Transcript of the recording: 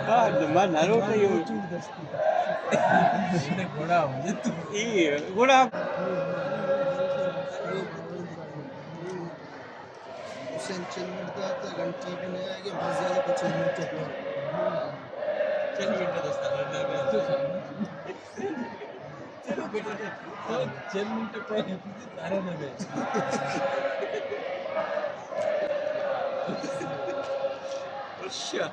ہاں، من نہ لوٹاں۔ اے، گڑا حسین چل منٹ دات، گھنٹی بھی نہیں آئے گی، بس زیادہ تو چل منٹ۔ چل منٹ دستا۔ چل منٹ پہلے سارے نہ گئے۔ اچھا۔